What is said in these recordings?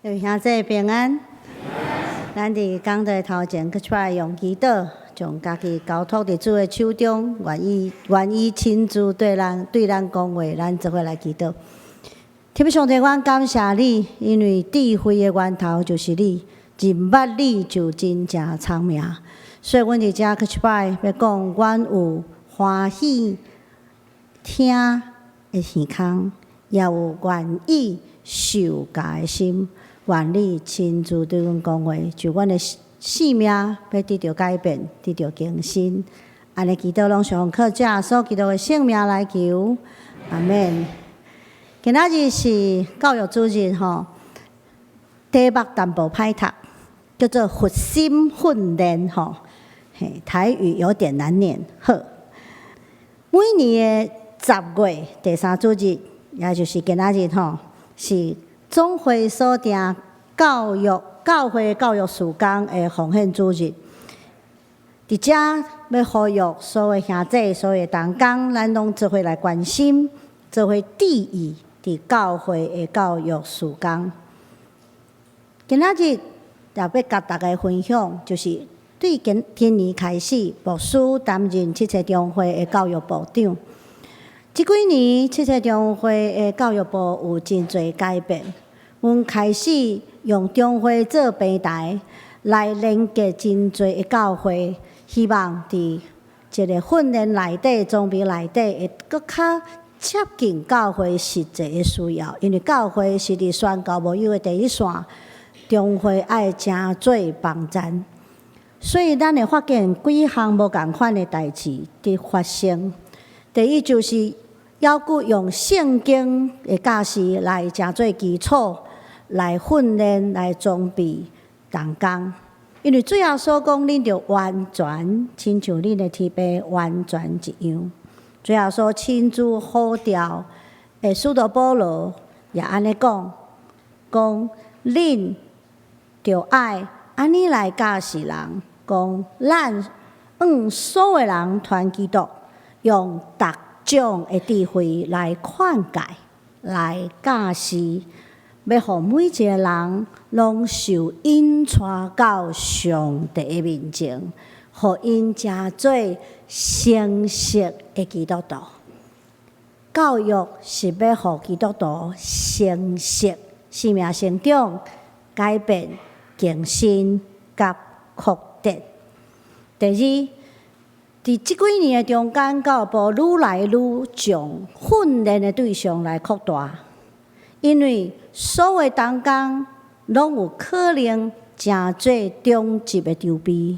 各位兄弟平安。咱佇講台頭前，閣出來用祈禱，將家己交託佇主的手中，願意親自對咱講話，咱做伙來祈禱。天父上帝，阮感謝你，因為智慧的源頭就是你，認捌你就真正聰明。所以，阮佇遮閣一擺欲講，阮有歡喜聽的耳孔，也有願意受教的心。願你親自對阮講話，就阮的生命欲得著改變，得著更新。按呢祈禱攏是奉靠主耶穌基督的聖名來求，阿門。今仔日是教育主日吼，題目淡薄歹讀，叫做佛心訓練吼。嘿，台語有點難念。好，每年的10月第三主日，也就是今仔日吼，是總會所定教育教會教育事工的奉獻主日。佇遮欲呼籲所有兄弟、所有同工，咱攏做伙來關心，做伙注意佇教會的教育事工。今仔日也欲共大家分享，就是對今年開始，牧師擔任七七中會的教育部長。這幾年七七中會的教育部有真濟改變，阮開始用中會做平台來連結真濟的教會，希望佇這个訓練內底、裝備內底會閣較貼近教會實際的需要，因為教會是佇宣教牧養的第一線，中會愛誠做幫贊。所以咱會發現幾項無仝款的代誌佇發生。第一就是猶閣用聖經的教示來誠做基礎，來訓練、來裝備同工。因為主耶穌講，恁著完全，親像恁的天父完全一樣。主耶穌親自呼召的使徒保羅也按呢講，講恁著愛按呢來教示人，講咱向所有人傳基督，用逐種的智慧來勸誡、來教示，欲予每一個人攏受引帶到上帝的面前，予𪜶成做成熟的基督徒。教育是欲予基督徒成熟、生命成長、改變、更新佮擴展。第二，佇這幾年的中間，教育部愈來愈將訓練的對象來擴大，因為所有同工攏有可能成做長執的籌備，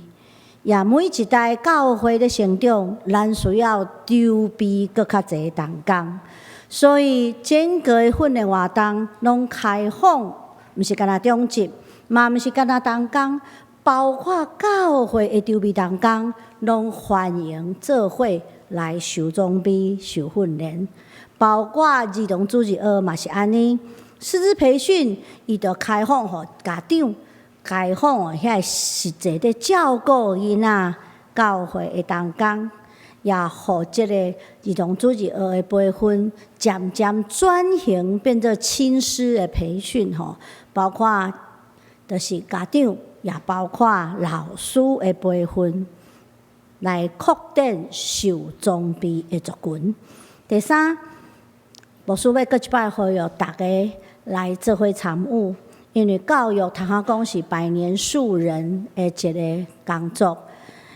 也每一代教會的成長，咱需要籌備閣較濟同工，所以整個的訓練活動攏開放，毋是干焦長執，嘛毋是干焦同工，包括教會的籌備同工，攏歡迎做伙來受裝備、受訓練。包括兒童主日學嘛是按呢，師資培訓伊就開放予家長，開放予遐實際佇照顧囡仔教會的同工，也予這个兒童主日學的培訓漸漸轉型變做親師的培訓吼，包括就是家長，也包括老師的培訓，來擴展受裝備的族群。第三，牧師欲閣一擺呼籲大家來做伙參與，因為教育通通講是百年樹人的一个工作，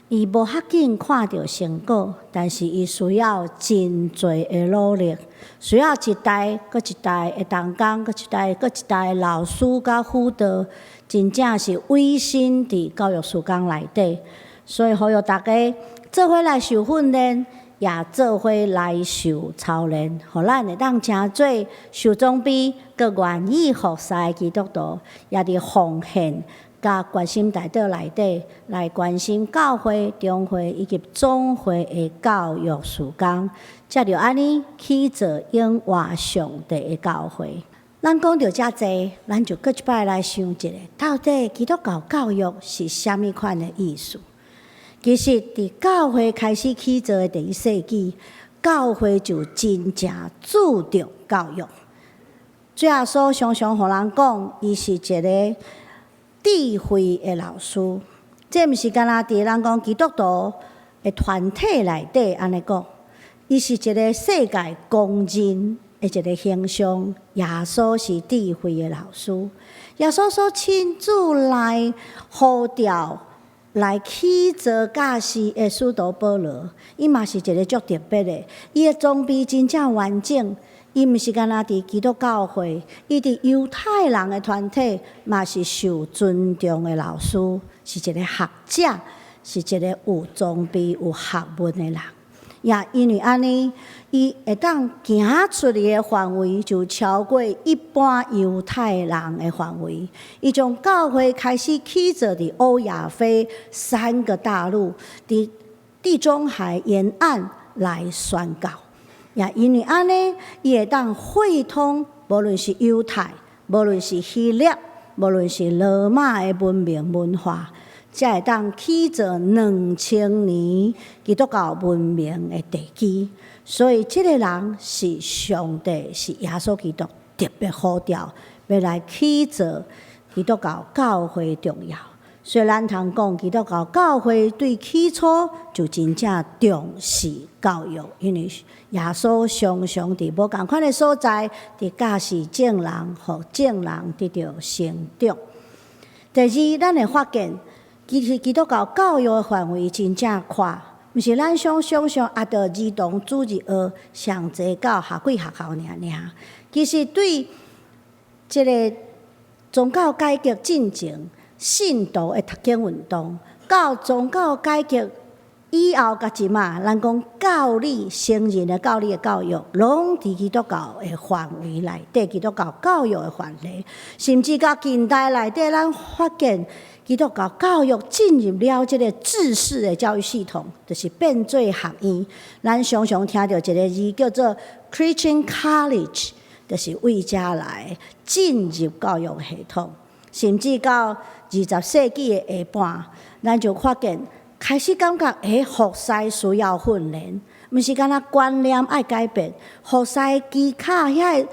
伊無較緊看著成果，但是伊需要真濟的努力，需要一代閣一代的同工，閣一代閣一代的老師佮輔導，真正是委身佇教育事工內底，所以呼籲大家做伙來受訓練，也做伙來受操練，予咱會當成做受裝備、閣願意服侍的基督徒，也佇奉獻佮關心代禱內底來關心教會、中會以及總會的教育事工，才著按呢去做永活上帝的教會。咱講著遮濟，咱就閣一擺來想一下，到底基督教教育是啥物款的意思？其實，佇教會開始起造的第一世紀，教會就真正注重教育。主耶穌常常予人講，伊是一个智慧的老師。這毋是干焦佇咱講基督徒的團體內底按呢講，伊是一个世界公認的一个形象。耶穌是智慧的老師，耶穌所親自來呼召來起造教士的使徒保羅，伊嘛是一个足特別的，伊的裝備真正完整。伊毋是干焦佇基督教會，伊佇猶太人的團體嘛是受尊重的老師，是一个學者，是一个有裝備、有學問的人。也因為按呢，伊會當行出去的範圍就超過一般猶太人的範圍。伊將教會開始起造佇歐亞非三個大陸，佇地中海沿岸來宣教。也因為按呢，伊會當會通，無論是猶太，無論是希臘，無論是羅馬的文明文化，才會當起造2000年基督教文明的地基。所以，這个人是上帝，是耶穌基督特別呼召，欲來起造基督教教會重要。所以，咱通講基督教教會對起初就真正重視教育，因為耶穌常常佇無仝款的所在，佇教示眾人，予眾人得著成長。第二，咱會發現，其實基督教教育的範圍真正闊，毋是咱所想象啊，著兒童主日學上濟到學幾學校爾爾。其實對這个宗教改革進前，信徒的讀經運動，到宗教改革以後，到這馬，咱講教理成人的教理的教育，攏佇基督教的範圍內底，基督教教育的範圍，甚至到近代內底，咱發現基督教教育進入了這个制式的教育系統，就是變做學院。咱常常聽著一个字叫做 Christian College，就是為遮來進入教育系統。甚至到20世紀的下半，咱就發現開始感覺，服侍需要訓練，毋是干焦觀念愛改變，服侍技巧遐个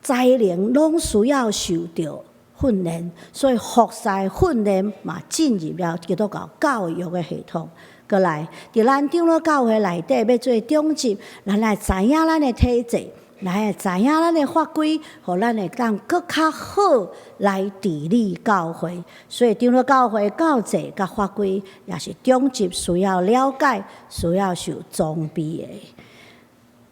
才能攏需要受著訓練，所以服侍訓練嘛進入了基督教教育的系統。閣來，佇咱長老教會內底欲做長執，咱愛知影咱的體制，來知影咱的法規，予咱會當閣較好來治理教會。所以長老教會教制佮法規，也是長執需要了解、需要受裝備的。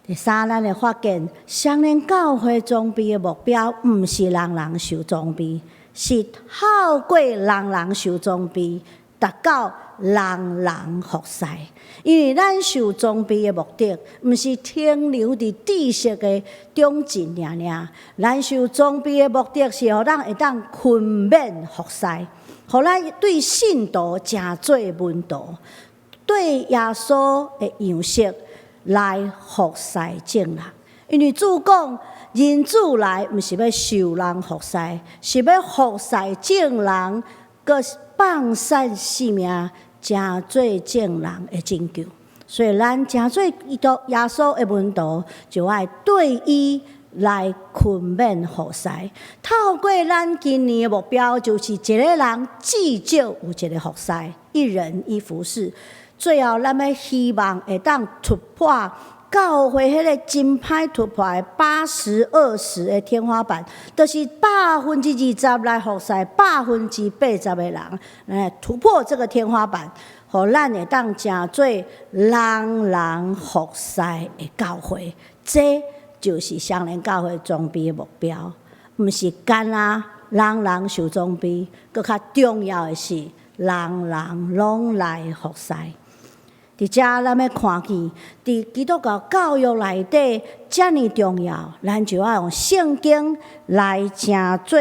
第三，咱會發現，雙連教會裝備的目標，毋是人人受裝備，是透過人人受裝備，達到人人服侍。因為咱受裝備的目的，毋是停留佇知識的長進爾爾。咱受裝備的目的是予咱會當勤勉服侍，予咱對信徒成做門徒，對耶穌的樣式來服侍眾人。因為主講，人子來毋是欲受人服侍，是欲服侍眾人，閣放捨性命，成做眾人的拯救。所以，咱成做基督耶穌的門徒，就愛對伊來勤勉服侍。透過咱今年的目標，就是一个人至少有一個服侍，一人一服侍。最後，咱欲希望會當突破教會彼个真歹突破的80/20的天花板，就是20%來服侍80%的人，來突破這個天花板，予咱會當成做人人服侍的教會。這就是雙連教會裝備的目標，毋是干焦人人受裝備，閣較重要的是人人攏來服侍。佇遮，咱欲看見，佇基督教教育內底遮爾重要，咱就愛用聖經來成做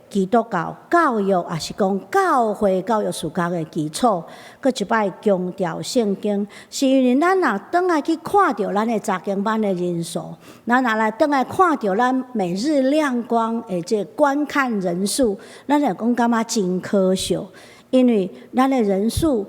基督教教育，抑是講教會教育事工的基礎。閣一擺強調聖經，是因為咱若轉來去看著咱的查經班的人數，咱若來轉來看著咱每日亮光的這觀看人數，咱會講感覺真可惜，因為咱的人數，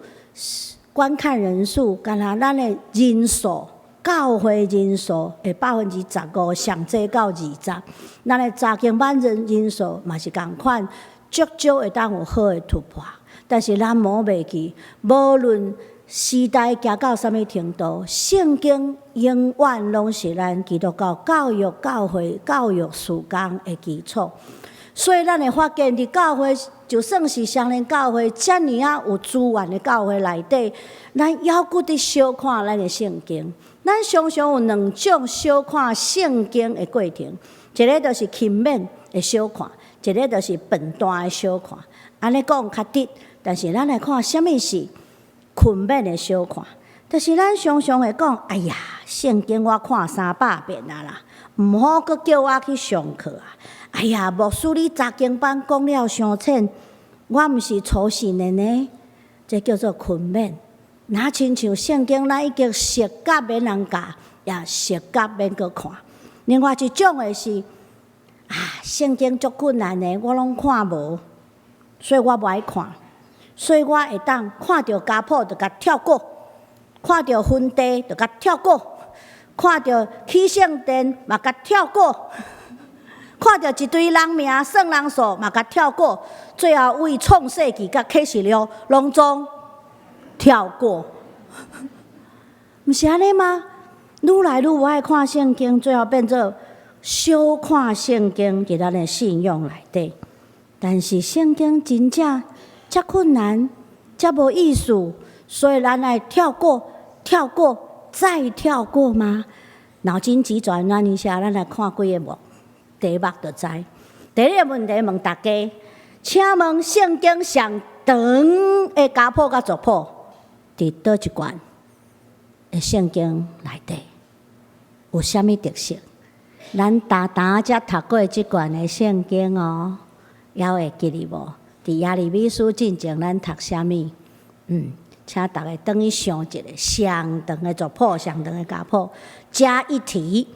觀看人數，敢若咱的人數，教會人數的15%上濟到20，咱的查經班人數嘛是仝款，足少會當有好的突破。但是咱無袂記，無論時代行到啥物程度，聖經永遠攏是咱基督教教育、教會、教育事工的基礎。所以咱會發現，佇教會，就算是雙連教會遮爾仔有資源的教會內底，咱猶閣佇小看咱的聖經。咱常常有兩種小看聖經的過程，一个就是勤勉的小看，一个就是笨蛋的小看。按呢講較直，但是咱來看啥物是勤勉的小看，就是咱常常會講：哎呀，聖經我看300遍啊啦，毋好閣叫我去上課啊！哎呀，牧師你查經班講了傷淺，我毋是粗信的呢。這叫做勤勉。若親像聖經，咱已經熟甲免人教，也熟甲免閣看。另外一種的是，啊，聖經足困難的，我攏看無，所以我無愛看。所以我會當看著家譜就共跳過，看著分地就共跳過，看著起聖殿嘛共跳過，看著一堆人名算人數嘛共跳過，最後為創世紀佮啟示錄攏總跳過，毋是按呢嗎？愈來愈無愛看聖經，最後變做小看聖經佇咱的信仰內底。但是聖經真正遮困難，遮無意思，所以咱愛跳過、跳過、再跳過嗎？腦筋急轉彎一下，咱來看幾个題目就知。第一个問題問大家，請問聖經上長的家譜佮族譜，佇佗一卷的聖經內底有啥物特色？咱逐逐才讀過這卷的聖經哦，猶會記得無？佇耶利米書進前，咱讀啥物？請大家轉去想一下，上長的族譜，上長的家譜。加一題，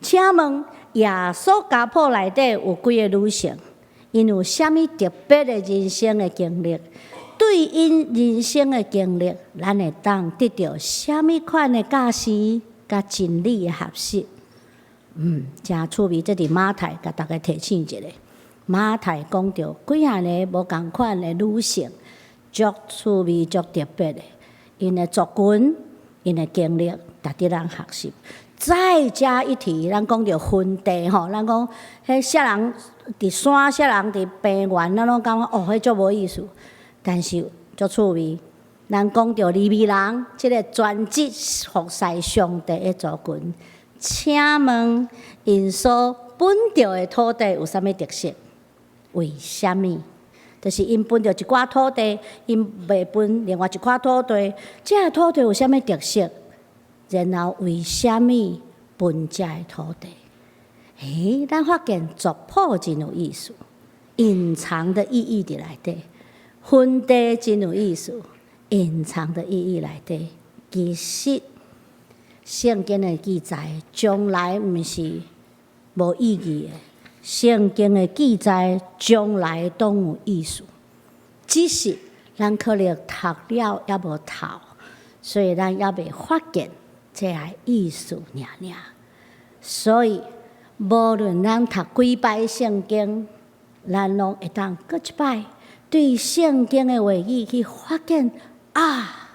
請問耶穌家譜內底有幾个女性？𪜶有啥物特別的人生的經歷？對𪜶人生的經歷，咱會當得著啥物款的教示佮真理的學習？誠趣味，這佇馬太，共大家提醒一下。馬太講著幾仔个無仝款的女性，足趣味、足特別的，𪜶的族群、𪜶的經歷，值得咱學習。再加一題，咱講著分地吼，咱講彼啥人佇山，啥人佇平原，咱攏感覺哦，彼足無意思。但是足趣味，咱講著利未人，這个專職服侍上帝的族群，請問𪜶所分著的土地有啥物特色？為啥物？就是𪜶分著一寡土地，𪜶袂分另外一塊土地。這个土地有啥物特色？然後為啥物分這个土地？欸，咱發現族譜真有意思，隱藏的意義佇內底。分地真有意思，隱藏的意義內底。其實聖經的記載從來毋是無意義的。聖經的記載從來攏有意思，只是咱可能讀了猶無透，所以咱猶未發現這个意思爾爾。所以無論咱讀幾擺聖經，咱攏會當閣一擺對聖經的話語去發現啊！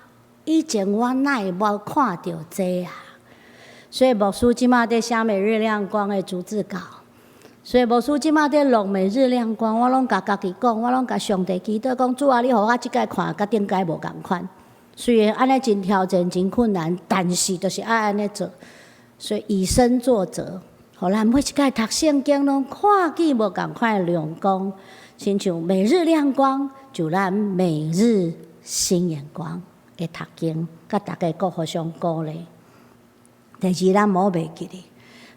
以前我哪會無看著這啊？所以牧師這馬佇寫每日亮光的逐字稿。所以牧師這馬佇錄每日亮光，我攏共家己講，我攏共上帝祈禱講，主啊，你予我這擺看，佮頂擺無仝款。雖然按呢真挑戰、真困難，但是就是愛按呢做。所以以身作則，予咱每一擺讀聖經攏看見無仝款的亮光，親像每日亮光，就咱每日新眼光的讀經，佮大家閣互相鼓勵。第二，咱無袂記得，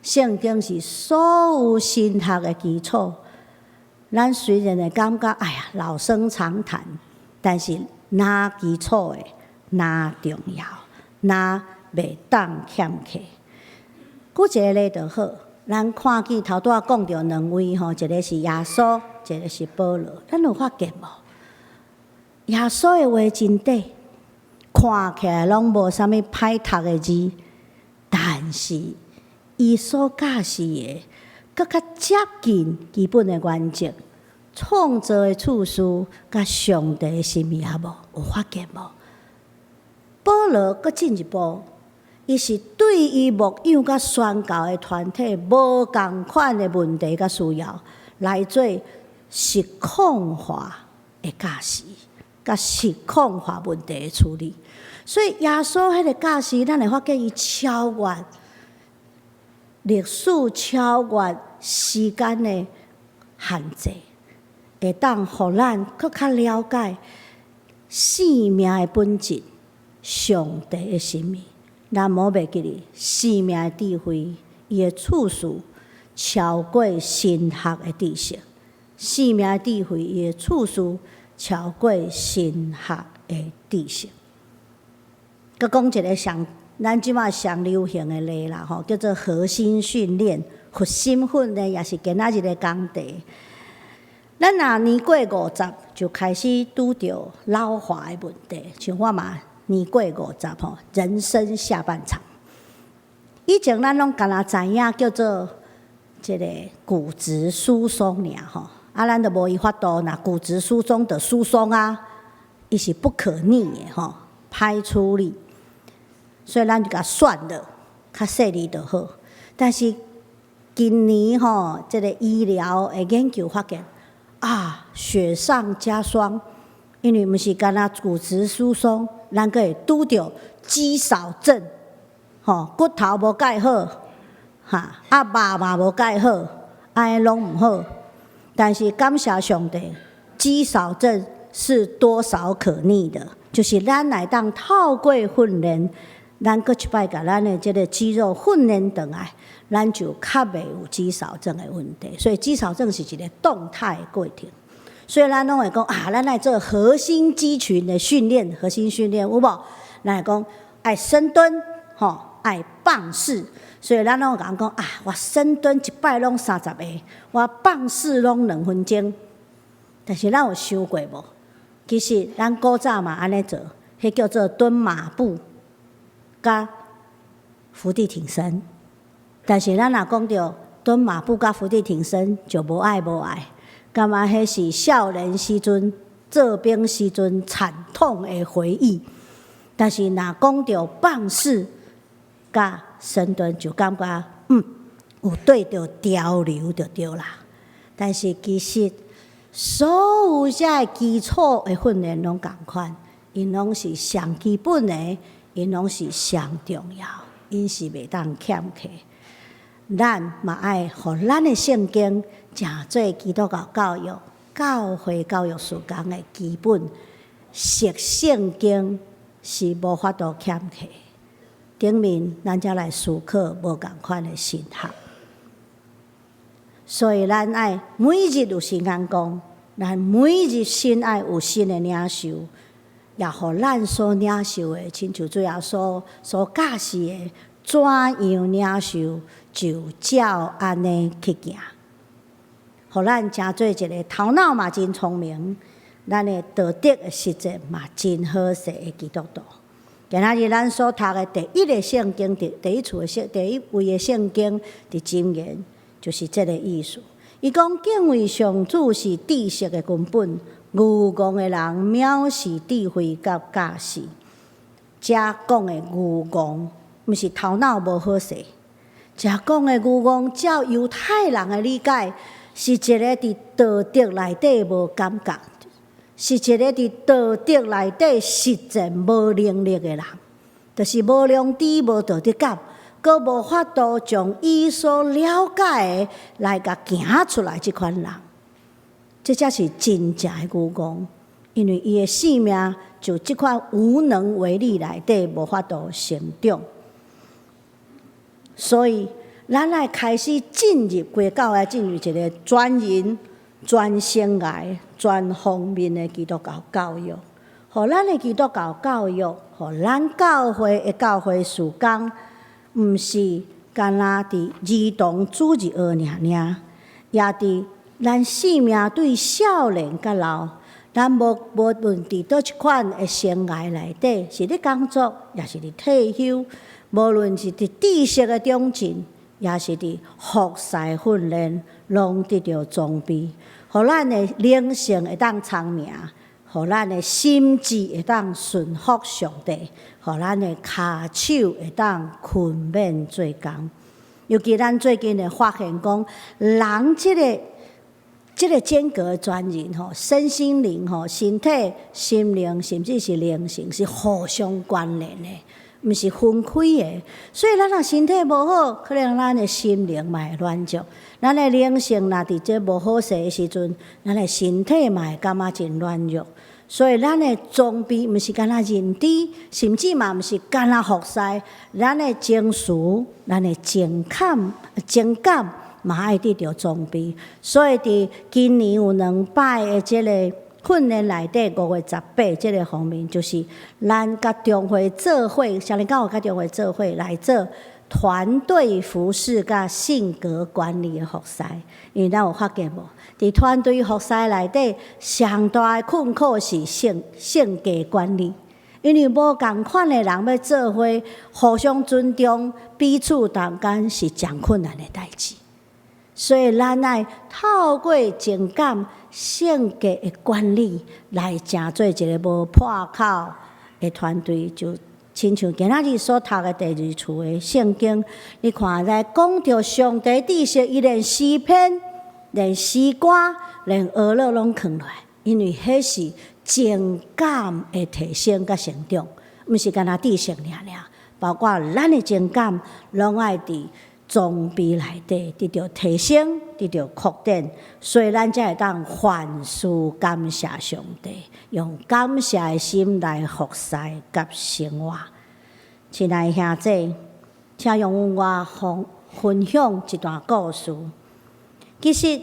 聖經是所有神學的基礎。咱雖然會感覺，哎呀，老生常談，但是若基礎的，若重要，若袂當欠缺。舉一個例就好，咱看見頭拄仔講著兩位吼，一个是耶穌，一个是保羅。咱有發現無？耶穌的話真短，看起來攏無啥物歹讀的字，但但是伊所教示的，閣較接近基本的原則，創造的次序，佮上帝的心意抑無？有發現無？保羅閣進一步，伊是對伊牧養佮宣教的團體無仝款的問題佮需要，來做實況化的教示，佮實況化問題的處理。所以耶穌彼个教示，咱會發現伊超越歷史、超越時間的限制，會當予咱閣較了解生命的本質、上帝的心意。咱無袂記得生命的智慧，伊的次序超過神學的知識。生命的智慧，伊的次序超過神學的知識。閣講一个上咱這馬上流行的例啦，吼，叫做核心訓練、核心訓練，也是今仔日的講題。咱若年過50就開始拄著老化的問題，像我嘛年過五十吼，人生下半場。以前咱攏敢若知影叫做這个骨質疏鬆爾吼，啊，咱就無伊法度，若骨質疏鬆就疏鬆啊，伊是不可逆的吼，歹處理。所以咱就共算了，較細膩就好。但是近年吼，這个醫療的研究發現，啊，雪上加霜，因為毋是干焦骨質疏鬆，咱閣會拄著肌少症，吼，骨頭無蓋好，哈，啊肉嘛無蓋好，按呢攏毋好。但是感謝上帝，肌少症是多少可逆的，就是咱會當透過訓練，咱閣一擺共咱的這个肌肉訓練轉來，咱就較袂有肌少症的問題。所以肌少症是一个動態的過程。所以咱攏會講啊，咱愛做核心肌群的訓練，核心訓練有無？咱會講愛深蹲，吼，愛棒式。所以咱攏會共講啊，我深蹲一擺攏30個，我棒式攏2分鐘。但是咱有想過無？其實咱古早嘛按呢做，彼叫做蹲馬步。佮伏地挺身，但是咱若講著蹲馬步佮伏地挺身，就無愛無愛，感覺彼是少年時陣做兵時陣慘痛的回憶。但是若講著棒式佮深蹲，就感覺有對著潮流就對啦。但是其實所有這个基礎的訓練攏仝款，𪜶攏是上基本的。𪜶攏是上重要，𪜶是袂當欠缺。咱嘛愛予咱的聖經誠做基督教教育、教會教育事工的基本，熟聖經是無法度欠缺。頂面咱才來思考無仝款的神學。所以咱愛每日有新眼光，咱每日新愛有新的領受。也予咱所領受的，親像主耶穌所教示的，怎樣領受，就照按呢去行。予咱成做一个頭腦嘛真聰明，咱的道德的實踐嘛真好勢的基督徒。今仔日咱所讀的第一个聖經，第一處的聖，第一位的聖經，佇箴言，就是這个意思。伊講敬畏上主是知識的根本。愚戇的人藐視智慧佮教示。遮講的愚戇，毋是頭腦無好勢。遮講的愚戇，照猶太人的理解，是一个佇道德內底無感覺，是一个佇道德內底實踐無能力的人，就是無良知、無道德感，閣無法度將伊所了解的來共行出來，這款人。這才是真正的愚戇，因為伊的生命就這款無能為力內底無法度成長。所以，咱愛開始進入規教會，進入一个全人、全生涯、全方面的基督教教育。予咱的基督教教育，予咱教會的教會事工，毋是干焦佇兒童主日學爾爾，也佇咱生命對少年佮老，咱無論佇佗一款的生涯內底，是咧工作，抑是咧退休，無論是佇知識的長進，抑是佇服侍訓練，攏得著裝備，予咱的靈性會當聰明，予咱的心智會當順服上帝，予咱的跤手會當勤勉做工。尤其咱最近會發現講，人這個間隔專人吼，身心靈吼，身體、心靈，甚至是靈性，是互相關聯的，毋是分開的。所以咱若身體無好，可能咱的心靈嘛會軟弱；咱的靈性若佇這無好勢的時陣，咱的身體嘛會感覺真軟弱。所以咱的裝備毋是干焦認知，甚至嘛毋是干焦服侍，咱的情緒、咱的情感嘛愛得著裝備。所以佇今年有兩擺的這個訓練內底，5月18這個方面，就是咱佮中會做伙，雙連教會佮中會做伙來做團隊服侍佮性格管理的服侍。因為咱有發現無？佇團隊服侍內底，上大的困苦是性格管理。因為無仝款的人欲做伙，互相尊重，彼此同間是誠困難的代誌。所以咱愛透過情感、性格的管理，來成做一個無破口的團隊。就親像今仔日所讀的第二處的聖經，你看來講著上帝知識，伊連詩篇、連詩歌、連哀樂攏囥落來，因為彼是情感的提升佮成長，毋是干焦知識爾爾，包括咱的情感，攏愛佇裝備內底得著提升，得著擴展，所以咱才會當凡事感謝上帝，用感謝的心來服侍佮生活。親愛的兄弟，請容我分享一段故事。其實，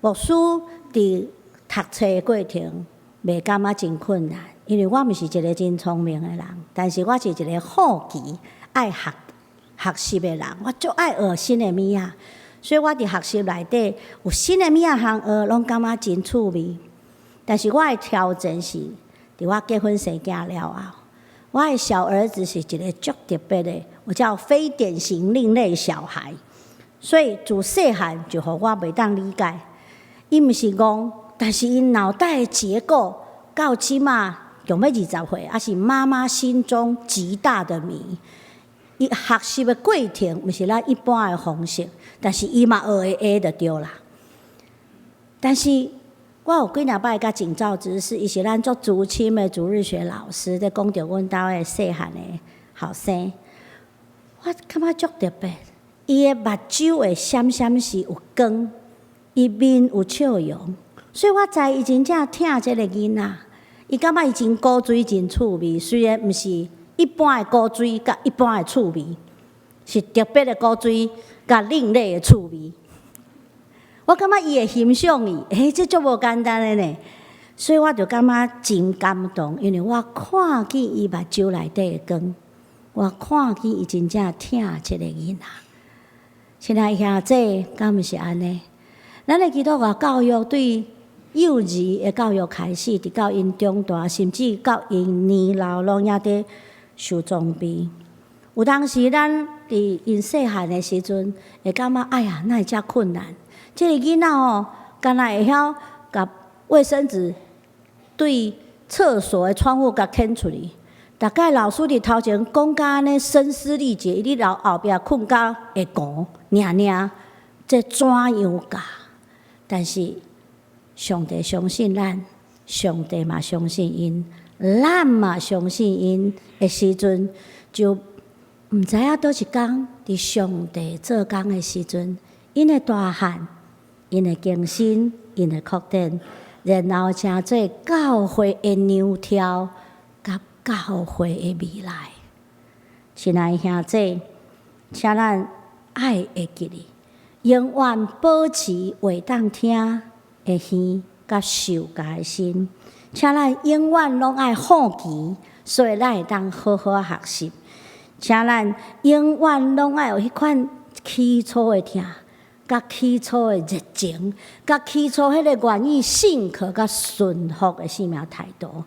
牧師佇讀冊的過程，袂感覺真困難，因為我毋是一個真聰明的人，但是我是一個好奇、愛學習的人，我足愛學新的物仔，所以我佇學習內底有新的物仔通學，攏感覺真趣味。但是我的挑戰是，佇我結婚生囝了後，我的小兒子是一個足特別的，我叫非典型另類小孩，所以自細漢就予我袂當理解。伊毋是戇，但是𪜶腦袋的結構到這馬將欲20歲，猶是媽媽心中極大的謎。伊學習的過程毋是咱一般的方式，但是伊嘛學會會就對啦。但是我有幾若擺佮景照執事，伊是咱足資深的主日學老師，咧講著阮兜的細漢的後生，我感覺足特別。伊的目睭會閃閃是有光，伊面有笑容，所以我知伊真正疼這個囡仔。伊感覺伊真古錐真趣味，雖然毋是一般的古錐佮一般的趣味，是特別的古錐佮另類的趣味。我感覺伊會欣賞伊，欸，這足無簡單的呢。所以我就感覺真感動，因為我看見伊目睭內底的光，我看見伊真正疼這個囡仔。親愛兄弟，敢毋是按呢？咱的基督教教育對幼兒的教育開始，直到𪜶長大，甚至到𪜶年老，攏猶佇受裝備。有當時咱佇𪜶細漢的時陣，會感覺哎呀，哪會遮困難？這個囡仔吼，敢若會曉共衛生紙對廁所的窗戶共牽出去。逐擺老師佇頭前講甲按呢聲嘶力竭，伊佇後壁睏甲會糊爾爾，這怎樣教？但是上帝相信咱，上帝嘛相信𪜶，咱嘛相信𪜶的時陣，就毋知影佗一工佇上帝做工的時陣，𪜶的大漢，𪜶的更新，𪜶的擴展，然後成做教會的娘柱，佮教會的未來。親愛兄弟，請咱愛會記得，永遠保持會當聽的耳，佮受教的心。請咱永遠攏愛好奇，所以咱會當好好學習。請咱永遠攏愛有彼款起初的疼，佮起初的熱情，佮起初彼個願意信靠佮順服的生命態度，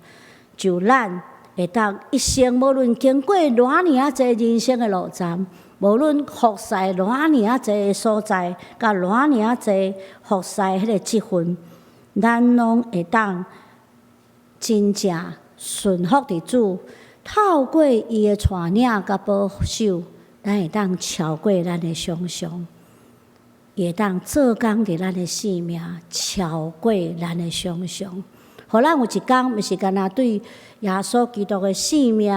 就咱會當一生無論經過偌爾仔濟人生的路站，無論服侍偌爾仔濟的所在，佮偌爾仔濟服侍彼个職份，咱攏會當真正順服佇主，透過伊的帶領佮保守，咱會當超過咱的想像，伊會當做工佇咱的生命，超過咱的想像。予咱有一工，毋是干焦對耶穌基督的生命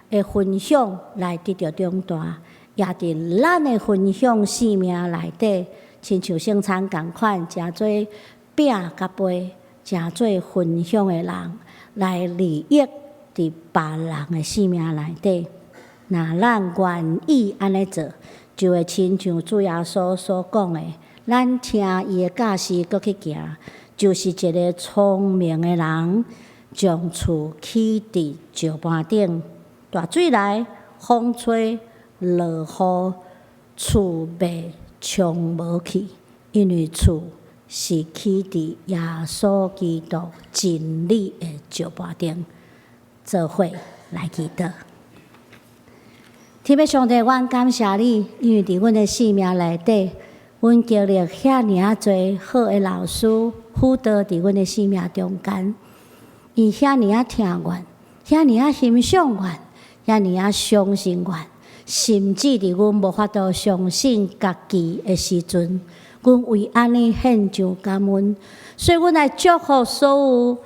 的分享來得著長大，也佇咱的分享生命內底，親像聖餐仝款，成做餅佮杯，成做分享的人，來利益佇別人的生命內底。若咱願意按呢做，就會親像主耶穌所講的，咱聽伊的教示，閣去行，就是一个聰明的人，將厝起佇石盤頂，大水來，風吹，落雨，厝袂沖無去，因為厝是起佇耶穌基督真理的石盤頂。做伙來祈禱。天父上帝，阮感謝你，因為佇阮的生命內底，阮經歷遐爾仔濟好的老師輔導佇阮的生命中間，伊遐爾仔疼阮，遐爾仔欣賞阮，遐爾仔相信阮，甚至佇阮無法度相信家己的時陣，阮為按呢獻上感恩。所以，阮來祝福所有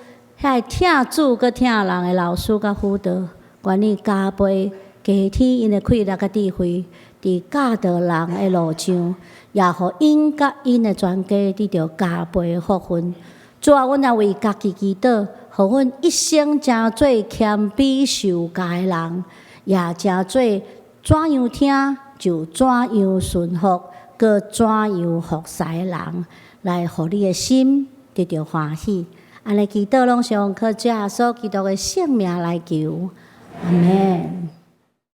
遐疼主閣疼人的老師佮輔導，願你加倍加添𪜶的氣力佮智慧，佇教導人的路上，也予𪜶佮𪜶的全家得著加倍的福分。主啊，阮也為家己祈禱，予阮一生成做謙卑受教的人，也成做怎樣聽就怎樣順服，閣怎樣服侍的人，來予你的心得著歡喜。按呢祈禱攏是奉靠主耶穌基督的聖名來求，阿門。